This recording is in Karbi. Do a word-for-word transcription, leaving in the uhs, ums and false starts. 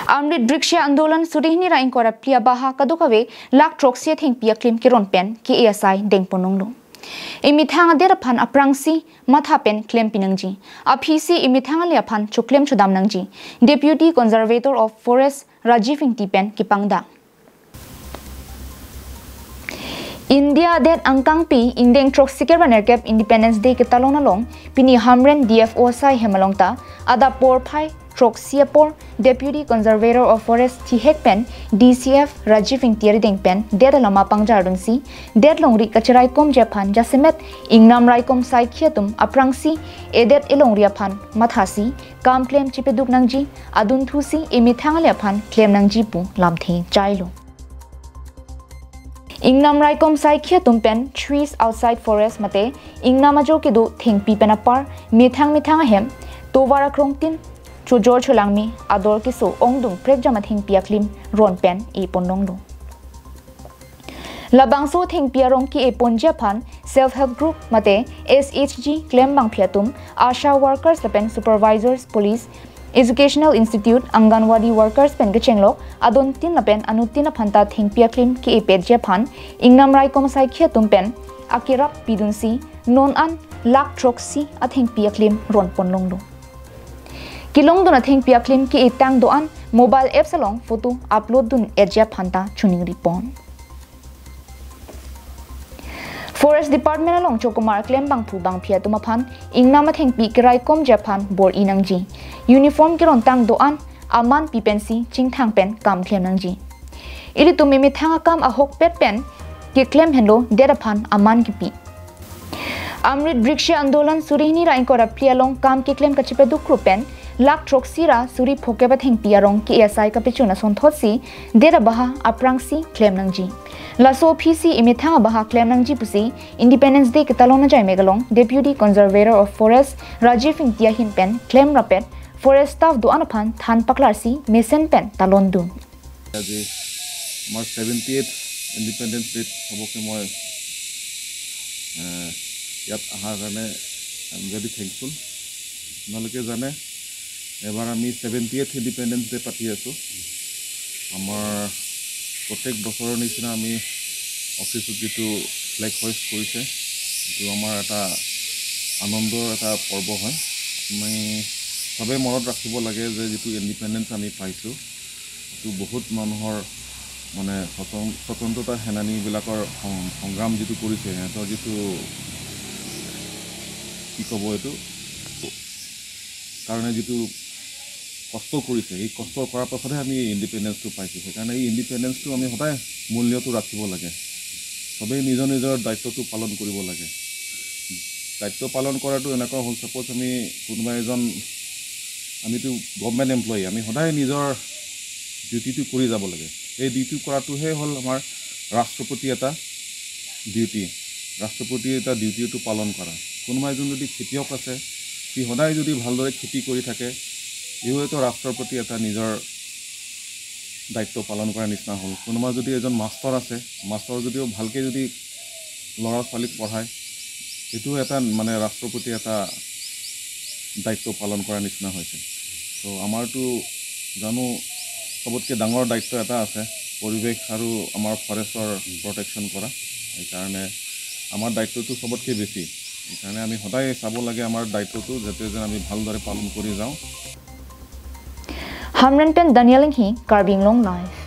Amrit Briksha Andolan suri hini ra ingkoi ra phli abaha kadokave lakh throksi athengpi aklim keron pen ke asai dengpon longlo. Emethang adet aphan aphrangsi matha pen klem pinangji. Aphisi emethang ale aphan choklem chodam nangji. Deputy Conservator of Forest Rajiv Ingti pen kepangdak. India adet angkangpi ingdeng throksi kre ra nerkep Independence Day ketalon along pini Hamren D F O asai hem along ta adap porphai throksi apor Deputy Conservator of Forest thihek pen D C F Rajiv Ingti arideng pen det alama pangjardunsi det longri kachiraikomji aphan jasemet ingnam raikom saikhi atum aphrangsi edet elongri aphan mathasi kam klem chipaduk nangji, adunthusi emethang ale aphan klem nangji pu lamthe chailo. Ingnam raikom saikhi atum pen trees outside forest mate ingnam ajo kedo thengpi pen apar methang methang ahem tovar akrongtin chojor cholangme ador keso ongdung prekjam athengpi aklim ron pen epon longlo. Labangso thengpi arong ke-eponji aphan self help group mate S H G klembang aphi atum, ASHA workers lapen supervisors, police, educational institute, Anganwadi workers pen kechenglok adontin lapen anutin aphan ta thengpi aklim ke-epetji aphan ingnam raikom saikhi atum pen akerap pidunsi non an lakh throksi athengpi aklim ronpon longlo. Kelongdun athengpi aklim ke-etang do-an mobile apps along photo upload dun-etji aphan ta choningripon. Forest Department along chokomar klembangphu bangphi atum aphan ingnam athengpi keraikomji aphan bor-i nangji. Uniform kerontang do-an aman pi pensi chingthang pen kam klem nangji. Ilitum emethang akam ahokpet pen keklem henlo det aphan aman kepi. Amrit Briksha Andolan suri hini ra ingkoi ra phli along kam keklem kachipaduk kru pen lakh throksi ra suri phokep athengpi arong ke-asai kapechun asonthotsi det abaha aphrangsi klem nangji. Laso aphisi emethang abaha klem nangji pusi Independence Day ketalon ajai mek along Deputy Conservator of Forest Rajiv Ingti ahin pen klem rapet forest staff do-an aphan than paklarsi mesen pen talondun. আজি আমাৰ seventy eighth independence ডেত সবকে মই, এ, ইয়াত অহাৰ কাৰণে I am very thankful. আপোনালোকে জানে, এবাৰ আমি ছেভেণ্টি এইথ ইণ্ডিপেণ্ডেন্স ডে পাতি আছোঁ। আমাৰ প্ৰত্যেক বছৰৰ নিচিনা আমি অফিচত যিটো ফ্লেগ হইষ্ট কৰিছে, এইটো আমাৰ এটা আনন্দৰ এটা পৰ্ব হয়। আমি সবে মনত ৰাখিব লাগে যে যিটো ইণ্ডিপেণ্ডেন্স আমি পাইছোঁ, এইটো বহুত মানুহৰ মানে স্বতন-, স্বতন্ত্ৰতা সেনানীবিলাকৰ সং-, সংগ্ৰাম যিটো কৰিছে, সিহঁতৰ যিটো, কি ক'ব, এইটো কাৰণে যিটো কষ্ট কৰিছে, সেই কষ্ট কৰাৰ পাছতহে আমি ইণ্ডিপেণ্ডেন্সটো পাইছোঁ। সেইকাৰণে এই ইণ্ডিপেণ্ডেন্সটো আমি সদায় মূল্যটো ৰাখিব লাগে। সবেই নিজৰ নিজৰ দায়িত্বটো পালন কৰিব লাগে। দায়িত্ব পালন কৰাটো এনেকুৱা হ'ল, ছাপ'জ আমি কোনোবা এজন, আমিতো গভৰ্ণমেণ্ট এমপ্লয়ী, আমি সদায় নিজৰ ডিউটিটো কৰি যাব লাগে। এই ডিউটি কৰাটোহে হ'ল আমাৰ ৰাষ্ট্ৰৰ প্ৰতি এটা ডিউটি, ৰাষ্ট্ৰৰ প্ৰতি এটা ডিউটিটো পালন কৰা। কোনোবা এজন যদি খেতিয়ক আছে, সি সদায় যদি ভালদৰে খেতি কৰি থাকে, ইও এটা ৰাষ্ট্ৰৰ প্ৰতি এটা নিজৰ দায়িত্ব পালন কৰাৰ নিচিনা হ'ল। কোনোবা যদি এজন মাষ্টৰ আছে, মাষ্টৰ যদিও ভালকৈ যদি ল'ৰা ছোৱালীক পঢ়ায়, এইটো এটা মানে ৰাষ্ট্ৰৰ প্ৰতি এটা দায়িত্ব পালন কৰাৰ নিচিনা হৈছে। তো আমাৰতো জানো চবতকৈ ডাঙৰ দায়িত্ব এটা আছে, পৰিৱেশ আৰু আমাৰ ফৰেষ্টৰ প্ৰটেকশ্যন কৰা। সেইকাৰণে আমাৰ দায়িত্বটো চবতকৈ বেছি। সেইকাৰণে আমি সদায় চাব লাগে আমাৰ দায়িত্বটো যাতে যেন আমি ভালদৰে পালন কৰি যাওঁ। Hamren pen Daniel Inghi, Karbi Anglong Live.